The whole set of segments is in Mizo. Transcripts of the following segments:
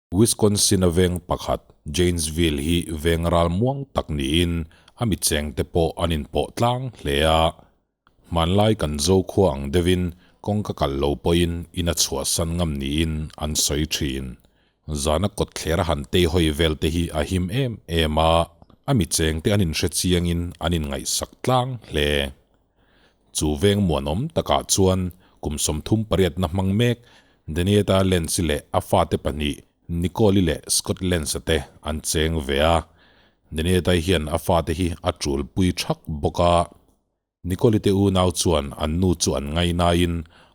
Wisconsin-a veng pakhat, Janesville hi veng ral muang tak niin a mi chengte pawh an inpawh tlang hle a. Hmanlai kan zo khua ang deuhin kawngka kal lo pawhin in a chhuahsan ngam niin an sawi thin. Zana kawtthler a han tei hawi vel te hi a him em em a, a mi chengte an inhre chiangin an inngaihsak tlang hle. Chu veng muanawm takah chuan kum 38 na hmang mek Danieta Lenz-i leh a fate pahnih Nicole-i leh Scott Lenz-a te an cheng ve a. Danieta-i hian a fate hi a tulpui thak bawk a. Nicole-i te unau chuan an nu chu an ngainain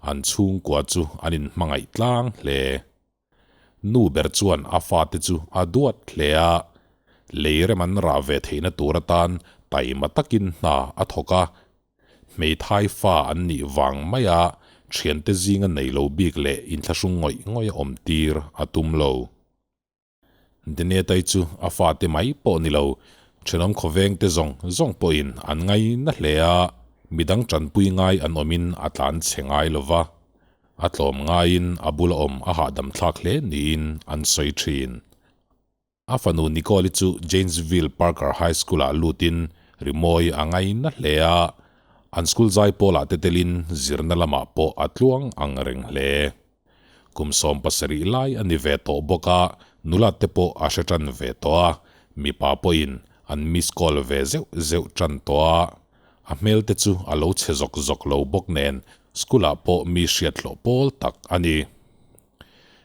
an chhungkua chu an inhmangaih tlang hle. Nu ber chuan a fate chu a duat hle a, lei rem an rah ve theihna tur atan taima takin hna a thawk a. Hmeithai fa an nih vang maia thiante zinga nei lo bik leh inthlahrung ngawih ngawih a awm tir a tum lo. Denetai chu a fate mai pawh ni lo, thenawm khawvengte zawng zawng pawhin an ngai na hle a, midang tanpui ngai an awmin a tlan chhe ngai lo va, a tlawm ngaiin a bula awm a hahdam thlak hle niin an sawi thin. A fanu Nicole-i chu Janesville Parker High School-ah lutin rimawi a ngai na hle a, an school zai pawlah te telin zirna lamah pawh a tluang ang reng hle. Kum 17 lai a ni ve tawh bawk a, nula te pawh a hre tan ve tawh a, mipa pawhin an miss call ve zeuh zeuh tan tawh a. A hmel te chu a lo chhe zawk zawk lo bawk nen school ah pawh mi hriat hlawh pawl tak a ni.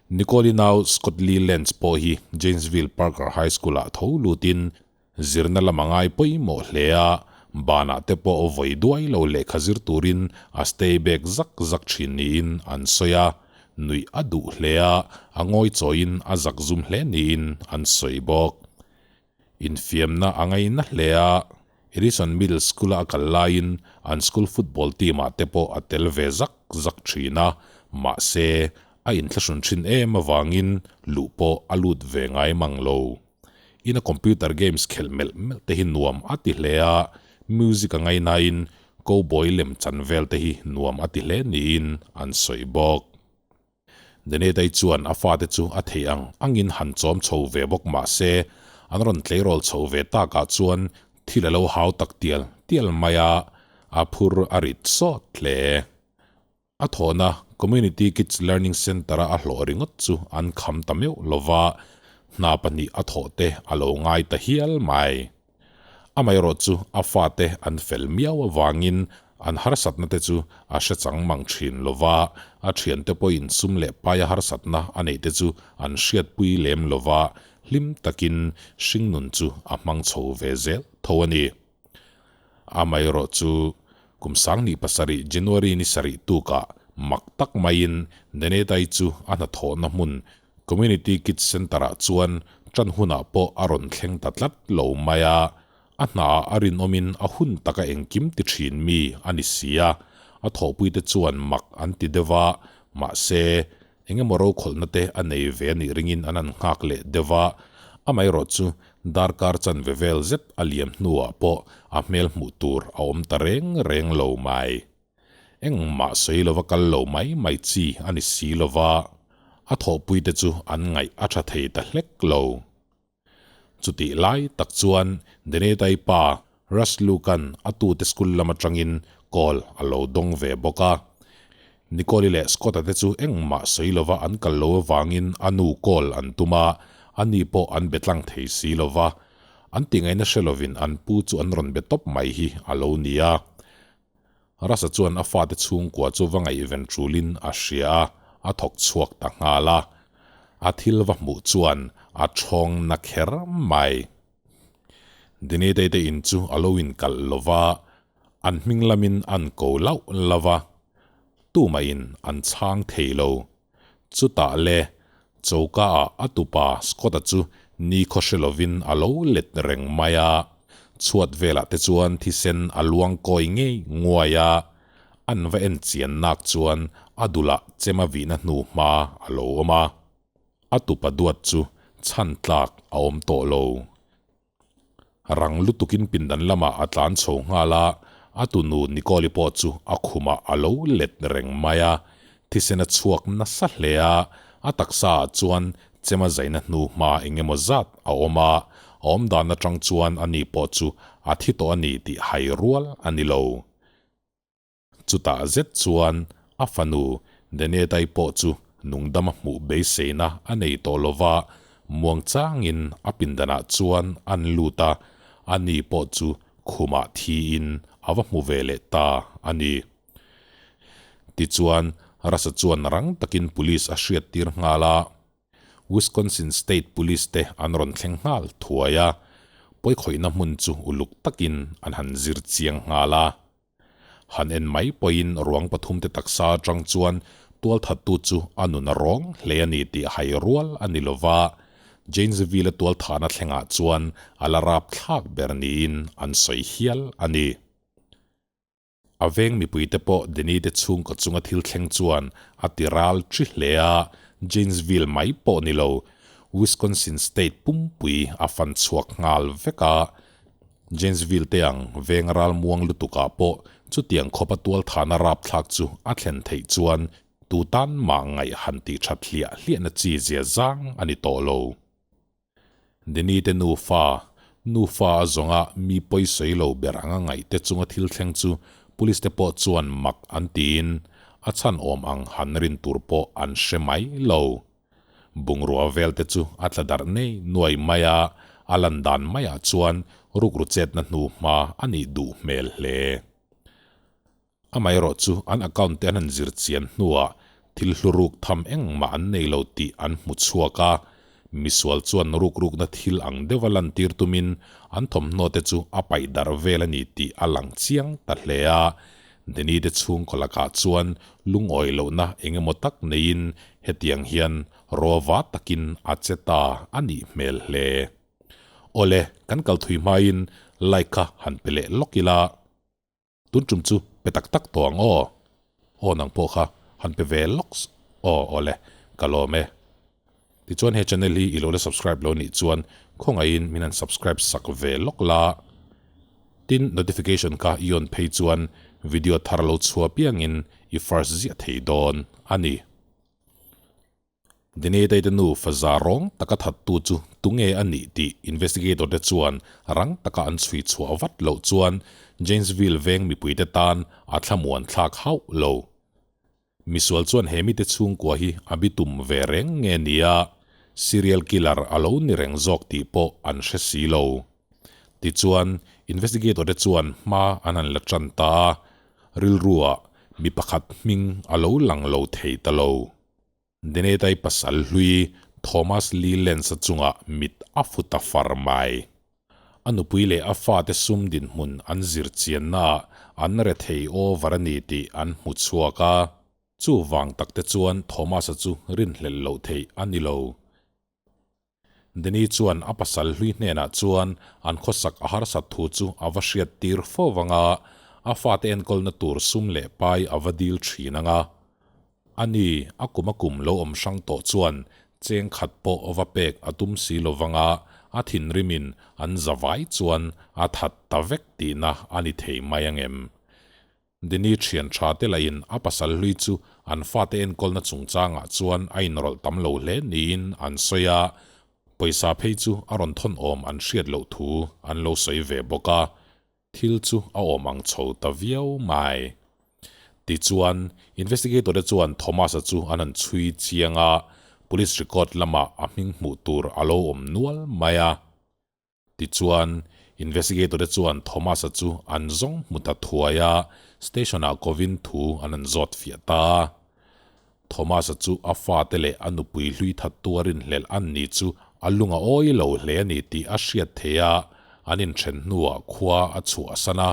Nicole-i nau Scott Lee Lentz pawh hi Janesville Parker High School ah tho lutin Zirna lam a ngai pawimawh hle a, banah te pawh vawi duai lo lehkha zir turin a stay back zak zak thin niin an sawi a, nuih a duh hle a, a ngawi chawiin a zak zum hle niin an sawi bawk. Infiamna a ngaina hle a, Edison Middle School-a a kal laiin an school football team-ah te pawh a tel ve zak zak thin a, mahse a inthlahrun thin em avangin luh pawh a lut ve ngai mang lo. Ina computer games khelh melh melh te hi nuam a ti hle a, music a ngainain cowboy lem chan vel te hi nuam a ti hle niin an sawi bawk. Denetai chuan a fate chu a theih ang angin han chawm chho ve bawk mah se, an rawn tleirawl chho ve takah chuan thil a lo hau tak tial tial mai a, a phur a rit sawt hle. A thawhna Community Kids Learning Centre-a a hlawh ringawt chu an kham ta meuh lova, hna pahnih a thawh te a lo ngai ta hial mai. Amaherawh chu a fate an fel miau avangin an harsatna te chu a hre chang mang thin lova, a thiante pawhin sum leh paia harsatna a neih te chu an hriatpui lem lova, hlim takin hringnun chu a hmang chho ve zel tho a ni. Amaherawh chu kum 2007 January ni sarih tukah mak tak maiin Denetai chu a hnathawhna hmun Community Kids Centre-ah chuan tan hunah pawh a rawn thleng ta tlat lo mai a, a hnaah a rinawmin a hun taka engkim ti thin mi a ni si a, a thawhpuite chuan mak an ti deuh a, mahse Engemaw rokhawlhna te a nei ve a nih ringin an han nghak leh deuh a, amaherawh chu darkar chanve vel zet a liam hnuah pawh a hmel hmuh tur a awm ta reng reng lo mai. Engmah sawi lova kal lo mai mai chi a ni si lova, a thawhpuite chu an ngaih a tha thei ta hlek lo. Chutih lai tak chuan Denetai pa Russ Luke-a'n a tute school lam atangin call a lo dawng ve bawk a. Nicole-i leh Scott-a te chu engmah sawi lova an kal lo avangin a nu call an tum a, ani pawh an be tlang thei si lova. An tingaihna hre lovin an pu chu an rawn be tawp mai hi a lo ni a. Russ-a chuan a fate chhungkua chu va ngaihven tulin a hria a, a thawk chhuak ta nghal a. A thil va hmuh chuan a thawng na kher mai. Dinitei te in chu a lo inkalh lo va, an hming lamin an ko lauh lauh va, tumahin an chhang thei lo. Chutah le, choka ah a tupa Scott-a chu ni khaw hre lovin a lo let reng mai a, chhuat velah te chuan thisen a luang kawi ngei nguai a, an va en chian nak chuan a dulah chema vihna hnu hma a lo awm a. A tupa duat chu chhan tlak a awm tawh lo. Rang lutukin pindan lamah a tlan chho nghal a, a tunu Nicole-i pawh chu a khumah a lo let reng mai a, thisen a chhuak nasa hle a, a taksaah chuan Chema zaina hnu hma eng emaw zat a awm a, a awm dan atang chuan ani pawh chu a thi tawh a ni tih hai rual a ni lo. Chutah zet chuan a fanu Denetai pawh chu nungdama hmuh beiseina a nei tawh lo va, muangchangin a pindanah chuan an lut a, ani pawh chu khumah thiin a va hmu ve leh ta a ni. Tichuan, Rasa chuan rang takin police a hriattir nghal a. Wisconsin State Police te an rawn thleng nghal thuai a, pawikhawihna hmun chu uluk takin an han zir chiang nghal a. Han en mai pawhin ruang pathumte taksa atang chuan tualthattu chu a nun a rawng hle a ni tih hai rual a ni lova, Janesville-a tualthahna thlengah chuan a la rapthlak ber niin an sawi hial a ni. A veng mipuite pawh Denny te chhungkaw chunga thil thleng chuan a ti ral chi hle a, Janesville mai pawh ni lo, Wisconsin state pumpui a fan chhuak nghal vek a. Janesville te ang veng ral muang lutukah pawh chutiang khawpa tualthana rapthlak chu a thlen theih chuan tu tan mah ngaih han tih that hliah hliahna chi zia zang a ni tawh lo. Denny te nufa, nufa a zawnga mi pawi sawi lo ber anga ngaihte chunga thil thleng chu police te pawh chuan mak an tiin a chhan awm ang han rin tur pawh an hre mai lo. Bungrua vel te chu a tla darh nei nuai mai a, a lan dan maiah chuan rukru chetna hnu hma a nih duh hmel hle. Amaherawh chu an account te an han zir chian hnuah thil hlu ruk tham engmah an nei lo tih an hmu chhuak a, misual chuan rukrukna thil ang deuha lantir tumin an thawmhnaw te chu a paih darh vel a ni tih a lang chiang ta hle a. Denny te chhungkaw lakah chuan lungawi lohna eng emaw tak neiin hetiang hian rawva takin a che ta a nih hmel hle. Awle, kan kal thui hmain like kha han pe leh lawk ila. Tun tum chu pe tak tak tawh ang aw. Aw nang pawh kha han pe ve lawks aw awle ka lawm e. Tichuan he channel hi i lo la subscribe lo nih chuan khawngaihin min han subscribe sak ve lawk la. Tin notification kha i on phei chuan video thar lo chhuah piangin i first ziah thei dawn a ni. Denetai te nu faza rawng taka thattu chu tunge a nih tih investigator te chuan rang taka an chhui chhuah vat loh chuan Janesville veng mipuite tan a thlamuan thlak hauh lo. Misual chuan he mite chhungkua hi a bitum ve reng nge nia, serial killer a lo ni reng zawk tih pawh an hre si lo. Tichuan, investigator te chuan hma an han la tan ta a, rilruah mi pakhat hming a lo lang lo thei ta lo. Denetai pasal hlui Thomas Lee Lens-a chungah mit a fu ta far mai. A nupui leh a fate sum dinhmun an zir chiannaah an rethei over a ni tih an hmu chhuak a. Chuvang takte chuan Thomas-a chu rinhlelh loh theih a ni lo. Denny chuan a pasal hlui hnenah chuan an khawsak a harsat thu chu a va hriat tir fo vang a, a fate enkawlna tur sum leh pai a va dil thin ang a. Ani, a kum a kum lo awm hrang tawh chuan cheng khat pawh va pek a tum si lo vang a, a thinrimin an zavai chuan a that ta vek tihna a ni thei mai angem? Denny thian tha te lahin a pasal hlui chu an fate enkawlna chungchangah chuan a inrawlh tam lo hle niin an sawi a, pawisa phei chu a rawn thawn awm an hriat loh thu an lo sawi ve bawk a, thil chu a awm ang chho ta viau mai. Tichuan, investigator te chuan Thomas-a chu an han chhui chiang a, police record lamah a hming hmuh tur a lo awm nual mai a. Tichuan, investigator te chuan Thomas-a chu an zawng hmu ta thuai a, station-ah kovin thu an han zawt fiah ta a. Thomas-a chu a fate leh a nupui hlui that tuarin hlelh an ni chu a lung a awi lo hle a ni tih a hriat theih a, an inthen hnuah khua a chhuahsan a,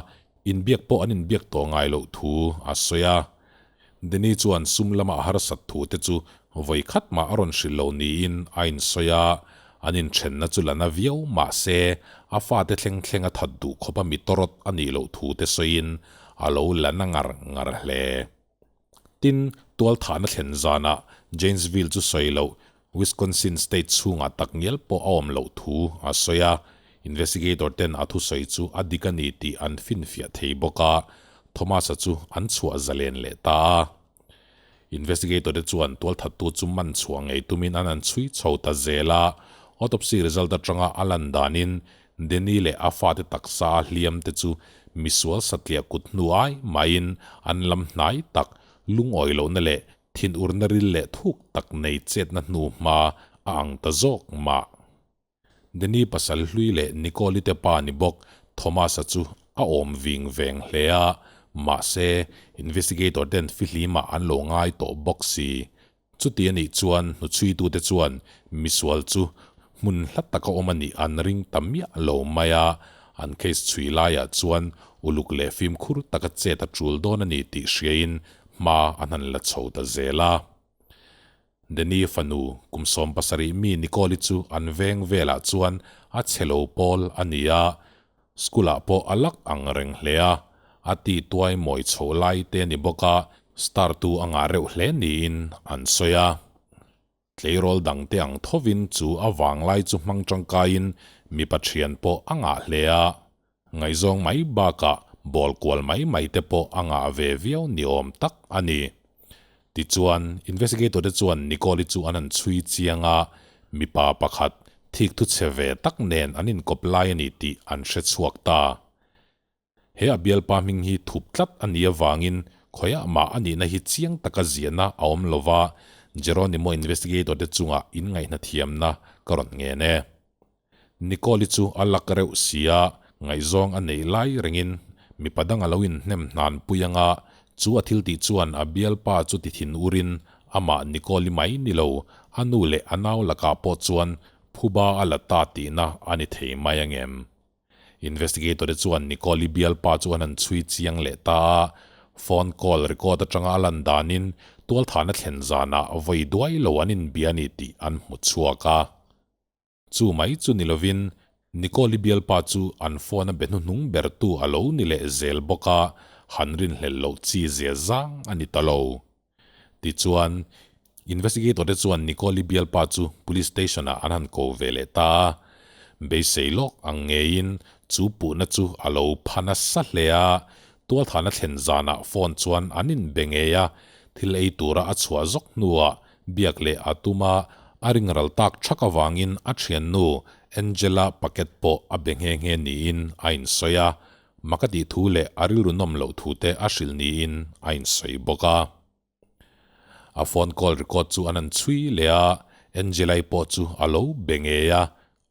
inbiak pawh an inbiak tawh ngai loh thu a sawi a. Denny chuan sum lama a harsat thu te chu vawi khat mah a rawn hrilh lo niin a insawi a, an inthenna chu la na viau mah se a fate thleng thleng a that duh khawp a mi tawrawt a nih loh thu te sawiin a lo la na ngar ngar hle. Tin, tualthahna thlen zanah Janesville chu sawi loh Wisconsin state chhungah takngial pawh a awm loh thu a sawi a, investigator ten a thusawi chu a dik a ni tih an finfiah thei bawk a, Thomas-a chu an chhuah zalen leh ta a. Investigator te chuan tualthattu chu man chhuah ngei tumin an han chhui chho ta zel a, autopsy result atanga a lan danin Denny leh a fate taksa a hliam te chu misual satliah kut hnu ai maiin an lam hnai tak lungawi lohna leh thinurna ril leh thuk tak nei chetna hnu hma a ang ta zawk mah. Denny pasal hlui leh Nicole-i te pa ni bawk Thomas-a chu a awm ving veng hle a, mahse investigator ten fihlimah an lo ngai tawh bawk si. Chuti a nih chuan hnuchhuitute chuan misual chu hmun hla taka awm a nih an ring ta miah lo mai a, an case chhui laiah chuan uluk leh fimkhur taka chet a tul dawn a ni tih hriain hma an han la chho ta zel a. Denny fanu kum 70 mi Nicole-i chu an veng velah chuan a chhe lo pawl a ni a, School-ah pawh a lak ang reng hle a, a ti tuai mawi chho lai te a ni bawk a, star tu a ngah reuh hle niin an sawi a. Tleirawl dangte ang thovin chu a vanglai chu hmang tangkaiin mipa thian pawh a ngah hle a, ngaihzawng mai bakah ball kual mai mai te pawh a ngah ve viau ni awm tak a ni. Tichuan, investigator te chuan Nicole-i chu an han chhui chiang a, mipa pakhat thik thu chhe ve tak nen an inkawp lai a ni tih an hre chhuak ta. He a bialpa hming hi thup tlat a nih avangin khawiah mah a nihna hi chiang taka ziahna a awm lo va, Jeronimo investigator te chungah inngaihna thiamna ka rawn ngen e. Nicole-i chu a lak reuh si a, ngaihzawng a neih lai rengin mipa dang a lo inhnem hnan pui anga, chu a thil tih chuan a bialpa chu ti thin urin amah Nicole-i mai ni lo, a nu leh a nau lakah pawh chuan phuba a la ta tihna a ni thei mai angem? Investigator te chuan Nicole-i bialpa chu an han chhui chiang leh ta a, phone call record atanga a lan danin tualthahna thlen zanah vawi duai lo an inbia a ni tih an hmu chhuak a. Chu mai chu ni lovin, Nicole-i bialpa chu an phone a be hnuhnung bertu a lo ni leh zel bawk a, han rinhlelh loh chi zia zang a ni ta lo. Tichuan, investigator te chuan Nicole-i bialpa chu police station-ah an han ko ve leh ta a, beisei lawk ang ngeiin chu puhna chu a lo pha nasa hle a, tualthahna thlen zanah phone chuan an inbe ngei a, thil ei tura a chhuah zawk hnuah Biak leh a tum a, a ring ral tak thak avangin a thiannu Angela Paquette pawh a be nghe nghe niin a insawi a, mak a tih thu leh a rilru nawm loh thu te a hrilh niin a insawi bawk a. A phone call record chu an han chhui leh a, Angela-i pawh chu a lo be ngei a,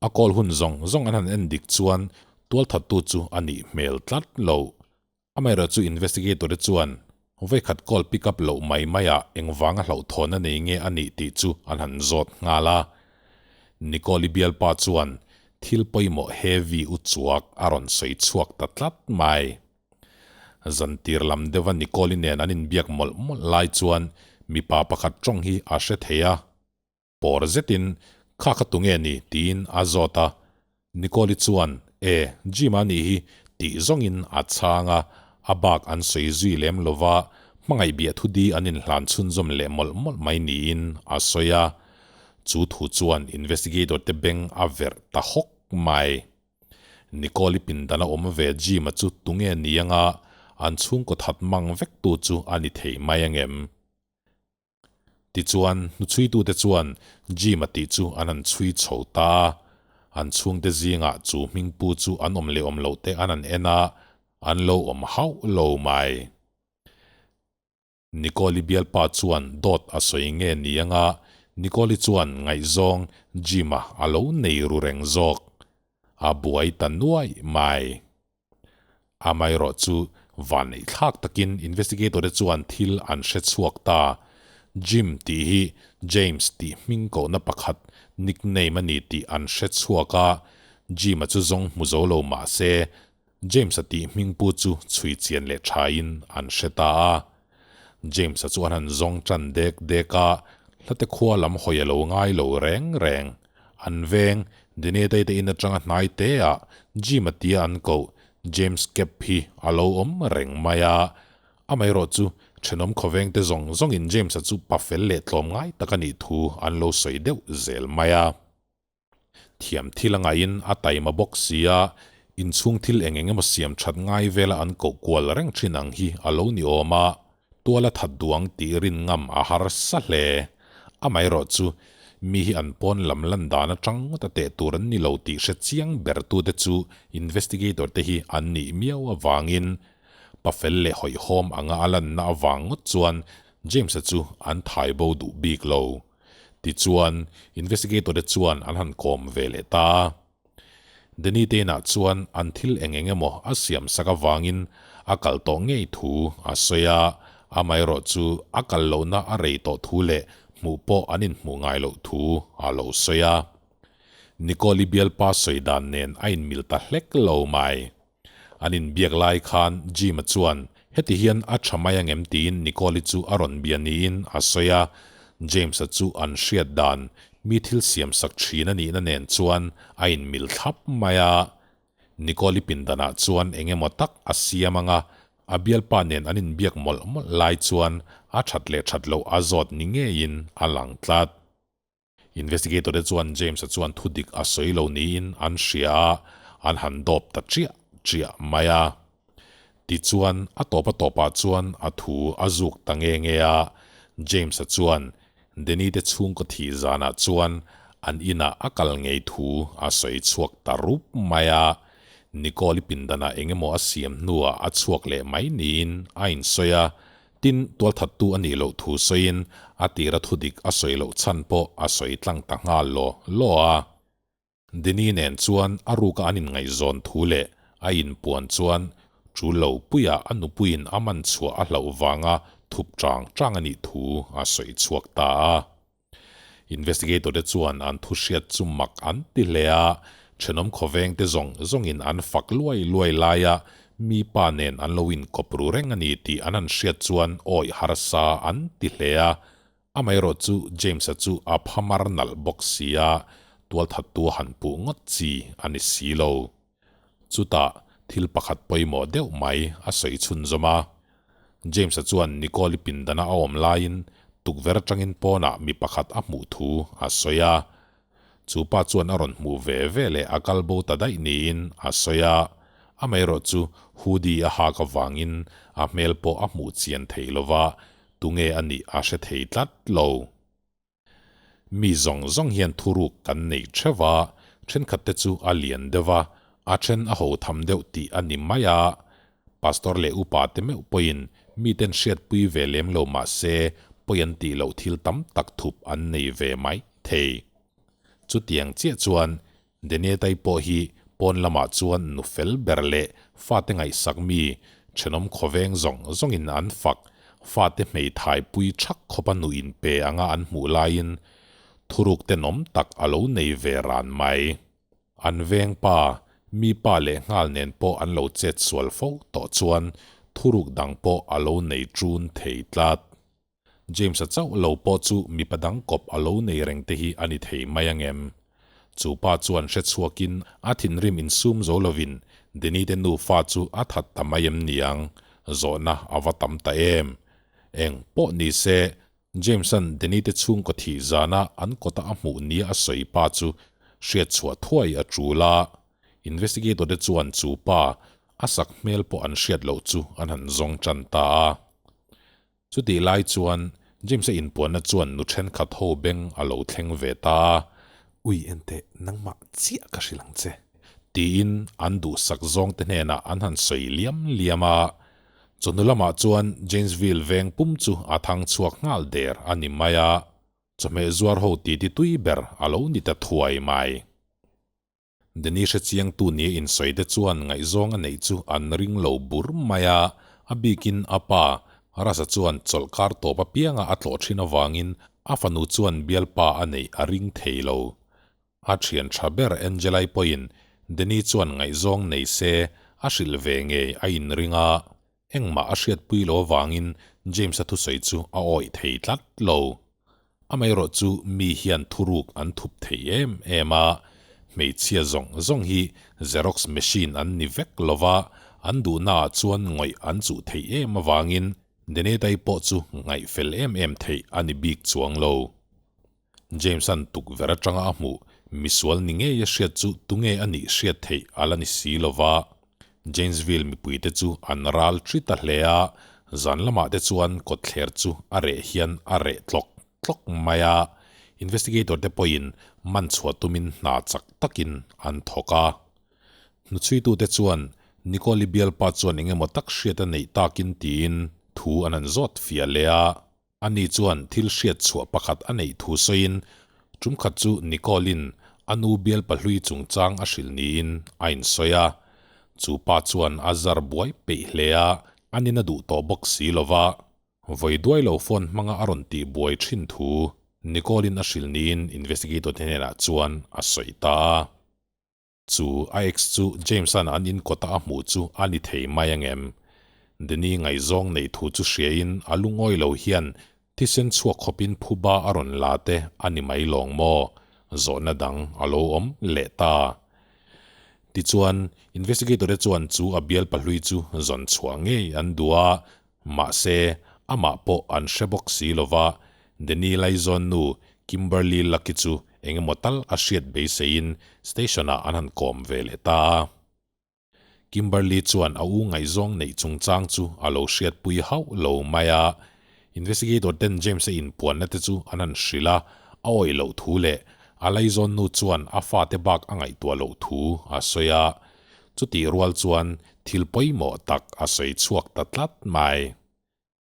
a call hun zawng zawng an han en dik chuan tualthattu chu a nih hmel tlat loh. Amaherawh chu investigator te chuan vawikhat call pick up loh mai maiah engvanga hlauhthawn a nei nge a nih tih chu an han zawt nghal a. Nicole-i bialpa chuan thil pawimawh heavy u chuak a rawn sawi chhuak ta tlat mai. Zantir lam deuha Nicole-i nen an inbiak mawlh mawlh lai chuan mipa pakhat tawng hi a hre thei a. Pawr zetin, Kha kha tunge ni? tiin a zawt a. Nicole-i chuan, E, Jim-a nih hi, tih zawngin a chhang a. A bak an sawi zui lem lo va, hmangaih biah thu di an inhlan chhunzawm leh mawlh mawlh mai niin a sawi a. Chu thu chuan investigator te beng a verh ta hawk mai. Nicole-i pindana awm ve Jim-a chu tunge ni anga an chhungkaw that mang vek tu chu a ni thei mai angem? Tichuan, hnuchhuitute chuan Jim-a tih chu an han chhui chho ta a. An chhungte zingah chu hmingpu chu an awm leh awm loh te an han en a, an lo awm hauh lo mai. Nicole-i bialpa chuan dawt a sawi nge ni anga Nicole-i chuan ngaihzawng Jim-a a lo nei ru reng zawk. A buai ta nuaih mai. Amaherawh chu vanneih thlak takin investigator te chuan thil an hre chhuak ta. Jim tih hi James tih hming kohna pakhat nickname a ni tih an hre chhuak a, Jim-a chu zawng hmu zo lo mah se James-a tih hming pu chu chhui chian leh thain an hre ta a. James-a chu an han zawng tan dek dek a, hlate khua lam hawi a lo ngai lo reng reng. An veng, Dinetei te in atanga hnai te ah Jim-a tia an koh James Kep hi a lo awm reng mai a. Amaherawh chu thenawm khawveng te zawng zawngin James-a chu pa fel leh tlawm ngai tak a nih thu an lo sawi deuh zel mai a. Thiam thil a ngaihin a taima bawk si a, inchhung thil eng eng emaw siam that ngai vela an koh kual reng thin ang hi a lo ni awm a. Tual a that duang tih rin ngam a harsa hle. Amaherawhchu, mi hi an pawn lam lan dan atang ngawt a teh tur an ni lo tih hre chiang ber tute chu investigator te hi an nih miau avangin pafel leh hawihhawm anga a lanna avang ngawt chuan James-a chu an thai bo duh bik lo. Tichuan, investigator te chuan an han kawm ve leh ta a. Danny te inah chuan an thil eng eng emaw a siam sak avangin a kal tawh ngei thu a sawi a, amaherawh chu a kal lohna a rei tawh thu leh hmuh pawh an inhmuh ngai loh thu a lo sawi a. Nicole-i bialpa sawi dan nen a inmil ta hlek lo mai. An inbiak lai khan Jim-a chuan heti hian a tha mai angem tiin Nicole-i chu a rawn bia niin a sawi a, James-a chu an hriat dan mi thil siam sak thin a nihna nen chuan a inmil thlap mai a. Nicole-i pindanah chuan eng emaw tak a siam ang a, a bialpa nen an inbiak mawlh mawlh lai chuan a that leh that loh a zawt ni ngeiin a lang tlat. Investigator te chuan James-a chuan thu dik a sawi lo niin an hria a, an han dawp ta chiah chiah mai a. Tichuan, a tawp a tawpah chuan a thu a zuk ta nge nge a, James-a chuan Danny te chhungkaw thih zanah chuan an inah a kal ngei thu a sawi chhuak ta rup mai a. Nicole-i pindanah eng emaw a siam hnuah a chhuak leh mai niin a insawi a, Tin, tualthattu a nih loh thu sawiin a tira thudik a sawi loh chhan pawh a sawi tlang ta nghal law law a. Dini nen chuan a ruka an inngaihzawn thu leh a inpuan chuan tul lo puiah a nupuiin a man chhuah a hlauh vanga thup chang chang a nih thu a sawi chhuak ta a. Investigator te chuan an thu hriat chu mak an ti hle a, thenawm khawveng te zawng zawngin an fak luai luai laia mi pa nen an lo inkawp ru reng a ni tih an han hriat chuan awi harsa an ti hle a. Amaherawh chu James-a chu a phamar nalh bawk si a, tualthattu a han puh ngawt chi a ni si lo. Chutah thil pakhat pawimawh deuh mai a sawi chhunzawm a. James-a chuan Nicole-i pindana a awm laiin tukverh atangin pawnah mi pakhat a hmuh thu a sawi a. Chu pa chuan a rawn hmuh ve ve leh a kal bo ta daih niin a sawi a. Amaherawh chu hoodie a hak avangin a hmel pawh a hmuh chian theih lova, tunge a nih a hre thei tlat lo. Mi zawng zawng hian thuruk kan nei theuh a, thenkhat te chu a lian deuh a, a then a ho tham deuh tih a ni mai a. Pastor leh upa te meuh pawhin miten hriatpui ve lem lo mah se pawi an tih loh thil tam tak thup an nei ve mai thei. Chutiang chiah chuan Denetai pawh hi pawn lamah chuan nu fel ber leh fate ngaihsak mi, thenawm khawveng zawng zawngin an fak, fate hmeithai pui thak khawpa nu inpe anga an hmuh laiin thuruk tenawm tak a lo nei ve ran mai. An veng pa, mi pa leh nghal nen pawh an lo chet sual fo tawh chuan thuruk dang pawh a lo nei ṭun thei tlat. James-a chauh lo pawh chu mipa dang kawp a lo nei reng te hi a ni thei mai ang em? Chu pa chuan hre chhuakin a thinrim insum zo lovin Denny te nufa chu a that ta mai em niang? Zawhna a va tam ta em? Eng pawh ni se, James-a'n Denny te chhungkaw thih zana an kawta a hmuh nia a sawi pa chu hriat chhuah thuai a tul a. Investigator te chuan chu pa a sak hmel pawh an hriat loh chu an han zawng tan ta a. Chutih lai chuan James-a inpuanna chuan nu thenkhat ho beng a lo thleng ve ta a. Ui enteh, nangmah chiah ka hrilh ang che. Tiin an duhsak zawngte hnenah an han sawi liam liam a. Chawhnu lamah chuan Janesville veng pum chu a thang chhuak nghal der a ni mai a. Chawhmeh zuar ho titi tui ber a lo ni ta thuai mai. Danny hrechiangtu nia insawi te chuan ngaihzawng a neih chu an ring lo bur mai a, a bikin a pa, Rasa chuan chawlhkar tawp apianga a tlawh thin avangin a fanu chuan bialpa a neih a ring thei lo. A thian tha ber Angelai pawhin Danny chuan ngaihzawng nei se a hrilh ve ngei a inring a, engmah a hriatpui lo avangin James-a thusawi chu a awih thei tlat lo. Amaherawh chu mi hian thuruk an thup thei em em a, hmeichhia zawng zawng hi Xerox machine an ni vek lo va, an duhnaah chuan ngawih an chuh theih em avangin Denetai pawh chu ngaihfel em em theih a ni bik chuang lo. James-a'n tukverh atanga a hmuh misual ni ngei a hriat chu tunge a nih hriat theih a la ni si lo va. Janesville mipuite chu an ral ṭi ta hle a, Zan lamah te chuan kawtthler chu a reh hian a reh tlawk tlawk mai a, investigator te pawhin man chhuah tumin hna chak takin an thawk a. Hnuchhuitute chuan Nicole-i bialpa chuan eng emaw tak hriat a neih takin tiin thu an han zawt fiah leh a. Ani chuan thil hriat chhuah pakhat a neih thu sawiin tum khat chu Nicole-in a nu bialpa hlui chungchang a hrilh niin a insawi a. Chu pa chuan a zar buai peih hle a, anin a duh tawh bawk si lo va. Vawi duai lo phone hmanga a rawn tih buai thin thu Nicole-in a hrilh niin investigator te hnenah chuan a sawi ta a. Chu a ex chu James-a'n an in kawta a hmuh chu a ni thei mai angem? Danny ngaihzawng neih thu chu hriain a lungawi lo hian thisen chhuak khawpin phuba a rawn la te a ni mai lawng maw? Zawhna dang a lo awm leh ta. Tichuan, investigator te chuan chu a bial pahlui chu zawn chhuah ngei an duh a, mahse, amah pawh an hre bawk si lo va, Danny Laizawn nu Kimberly Lucky chu eng emaw tal a hriat beiseiin station-ah an han kawm ve leh ta a. Kimberly chuan a u ngaihzawng neih chungchang chu a lo hriatpui hauh lo mai a. Investigator ten James-a inpuanna te chu an han hrilh a, a awih loh thu leh a laizawn nu chuan a fate bak a ngaihtuah loh thu a sawi a. Chutih rual chuan thil pawimawh tak a sawi chhuak ta tlat mai.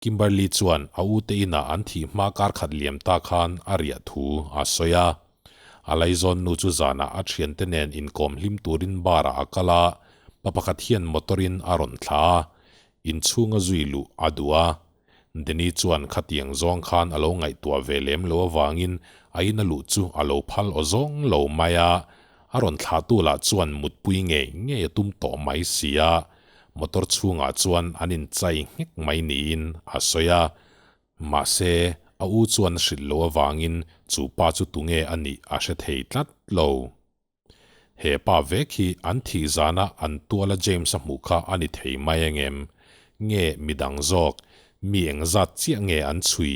Kimberly chuan a ute inah an thih hma kar khat liam ta khan a riah thu a sawi a. A laizawn nu chu zanah a thiante nen inkawm hlim turin bar ah a kal a, pa pakhat hian motor in a rawn thla a, inchhung a zui luh a duh a. Danny chuan khatiang zawng khan a lo ngaihtuah ve lem lo avangin a in a luh chu a lo phal aw zawng lo mai a, a rawn thlahtu lah chuan mutpui ngei ngei a tum tawh mai si a. Motor chhungah chuan an inchai nghek mai niin a sawi a, mahse a u chuan a hrilh loh avangin chu pa chu tunge a nih a hre thei tlat lo. He pa vek hi an thih zana an tuala James a hmuh kha a ni thei mai angem? Nge midang zawk, mi engzat chiah nge an chhui,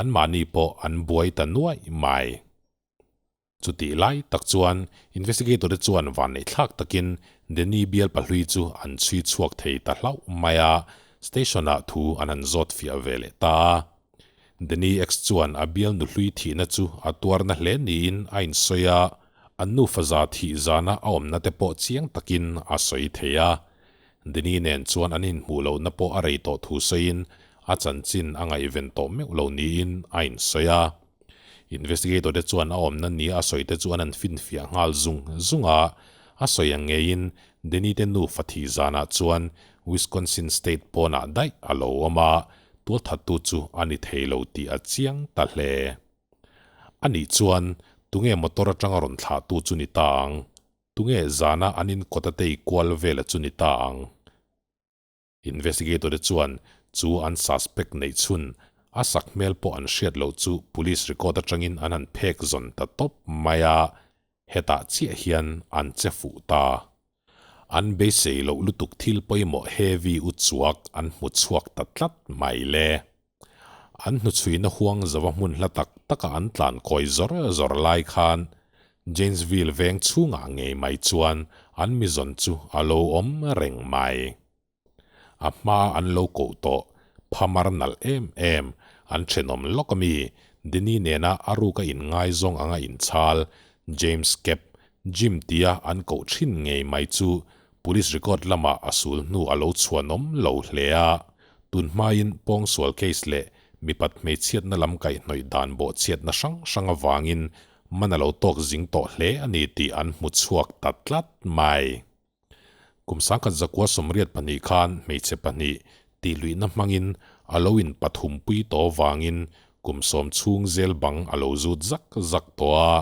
anmahni pawh an buai ta nuaih mai. Chutih lai tak chuan investigator te chuan vanneih thlak takin Danny bial pahlui chu an chhui chhuak thei ta hlauh mai a, station ah thu an han zawt fiah ve leh ta a. Danny ex chuan a bial nuhlui thihna chu a tuarna hle niin a insawi a, an nufa za thih zana a awmna te pawh chiang takin a sawi thei a. Danny nen chuan an inhmuh lohna pawh a rei tawh thu sawiin a chanchin a ngaihven tawh meuh lo niin a insawi a. Investigator te chuan a awmna nia a sawi te chu an han finfiah nghal zung zung a, a sawi ang ngeiin Danny te nufa thih zanah chuan Wisconsin state pawnah daih a lo awm a, tualthattu chu a ni thei lo tih a chiang ta hle. Anih chuan tunge motor atanga rawn thlahtu chu ni ta ang? Tunge zana an inkawt a tei kual vela chu ni ta ang? Investigator te chuan chu an suspect neih chhun a sak hmel pawh an hriat loh chu police record atangin an han phek zawn ta tawp mai a, hetah chiah hian an che fuh ta. An beisei loh lutuk thil pawimawh heavy u chuak an hmu chhuak ta tlat mai le. An hnuchhuina huang zova hmun hla tak taka an tlan kawi zawr zawr lai khan Janesville veng chhungah ngei mai chuan an mizawn chu a lo awm reng mai. A hma an lo koh tawh phamar nalh em em an thenawm lawk ami Denny nena a ruka inngaizawng anga inchhal James Kep Jim tia an koh thin ngei mai chu Police record lamah a sul hnu a lo chhuanawm lo hle a, tun hmain pawngsual case leh mipat hmeichhiatna lam kaihhnawih dan bawhchhiatna hrang hrang avangin man a lo tawk zing tawh hle a ni tih an hmu chhuak ta tlat mai. Kum 1982 khan hmeichhe pahnih tihluihna hmangin a lo in pathum pui tawh avangin kum sawm chhung zel bang a lo zut zak zak tawh a.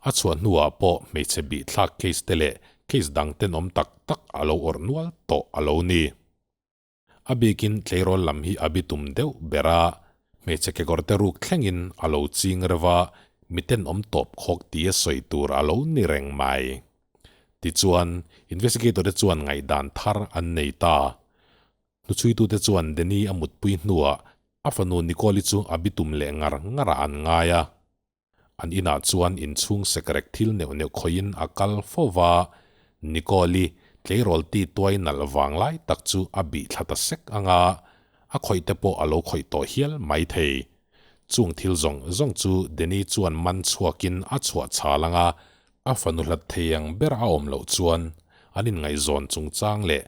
A chhuah hnuah pawh hmeichhe bihthlak case te leh case dang tenawm tak tak a lo awrh nual tawh a lo ni. A bikin tleirawl lam hi a bitum deuh ber a, hmeichhe kekawr te ruk thlengin a lo ching reuh a, mi tenawm tawp khawk tia sawi tur a lo ni reng mai. Tichuan, investigator te chuan ngaihdan thar an nei ta. Hnuchhuitute chuan Danny a mutpui hnuah a fanu Nicole-i chu a bitum leh ngar ngarah an ngai a. An inah chuan inchhung sekrek thil neuh neuh khawihin a kal fo va, Nicole-i tleirawl ti tuai nalh vang lai tak chu a bih thla ta sek ang a. A khawih te pawh a lo khawih tawh hial mai thei. Chung thil zawng zawng chu Danny chuan man chhuakin a chhuah chhal ang a, a fanu hlat thei ang ber a awm loh chuan an inngaihzawn chungchang leh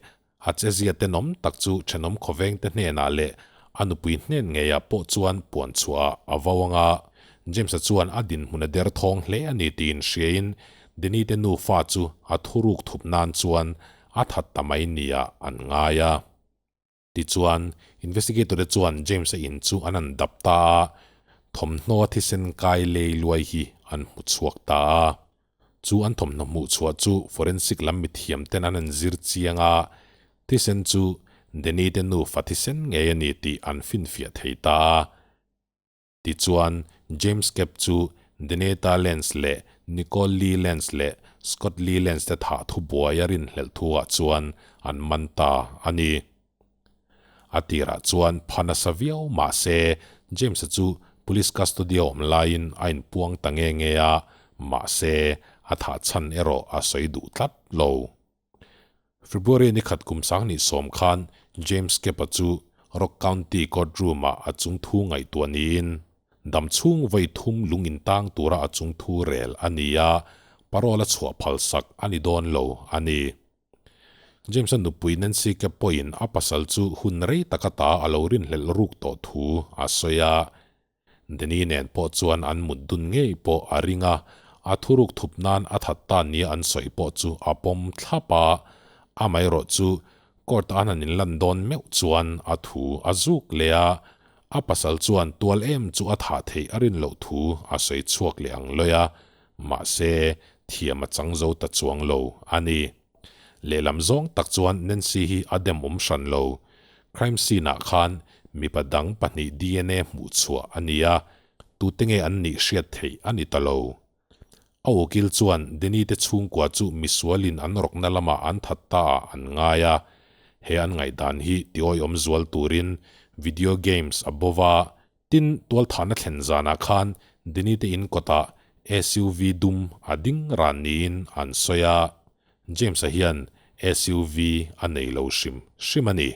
a chezia tenawm tak chu thenawm khawvengte hnenah leh a nupui hnen ngeiah pawh chuan puan chhuah a vo ang a. James-a chuan a dinhmun a derthawng hle a ni tiin hriain Danny te nufa chu a thuruk thup nan chuan a that ta mai nia an ngai a. Tichuan, investigator te chuan James-a in chu an han dap ta a, thawmhnaw a thisen kai lei luai hi an hmu chhuak ta a. Chu an thawmhnaw hmuh chhuah chu forensic lam mithiam ten an han zir chiang a, thisen chu Danny te nufa thisen ngei a ni tih an finfiah thei ta a. Tichuan, James Capp chu Deneta Lance leh Nicole Lee Lance leh Scott Lee Lance te thah thu buai a rinhlelh thuah chuan an man ta a ni. A tirah chuan pha nasa viau mah se, James-a chu police custody a awm laiin a inpuang ta nge nge a, mahse, a thah chhan erawh a sawi duh tlat lo. February ni khat kum 2010 khan James Capp-a chu Rock County courtroom-ah a chung thu ngaihtuah niin dam chhung vawi thum lung intang tura a chung thu rel a ni a, parole a chhuah phal sak a ni dawn lo a ni. James-a nupui Nancy Capp pawhin a pasal chu hun rei taka ta a lo rinhlelh ruk tawh thu a sawi a. Danny nen pawh chuan an mut dun ngei pawh a ring a, a thuruk thup nan a that ta nia an sawi pawh chu a pawm thlap a, amaherawh chu court an han inlan dawn meuh chuan a thu a zuk leh a, a pasal chuan tual em chu a thah theih a rin loh thu a sawi chhuak leh ang lawi a, mahse thiam a chang zo ta chuang lo a ni. Lehlam zawng tak chuan Nancy hi a demawm hran lo. Crime scene ah khan mipa dang pahnih dna hmuh chhuah a ni a, tute nge an nih hriat theih a ni ta lo. A ukil chuan Danny te chhungkua chu misualin an rawkna lamah an that ta ah an ngai a, he an ngaihdan hi tiawiawm zual turin video games a bo va, Tin, tualthahna thlen zanah khan Danny te in kawtah SUV dum a ding ran niin an sawi a, James-a hian SUV a nei lo hrim hrim a ni.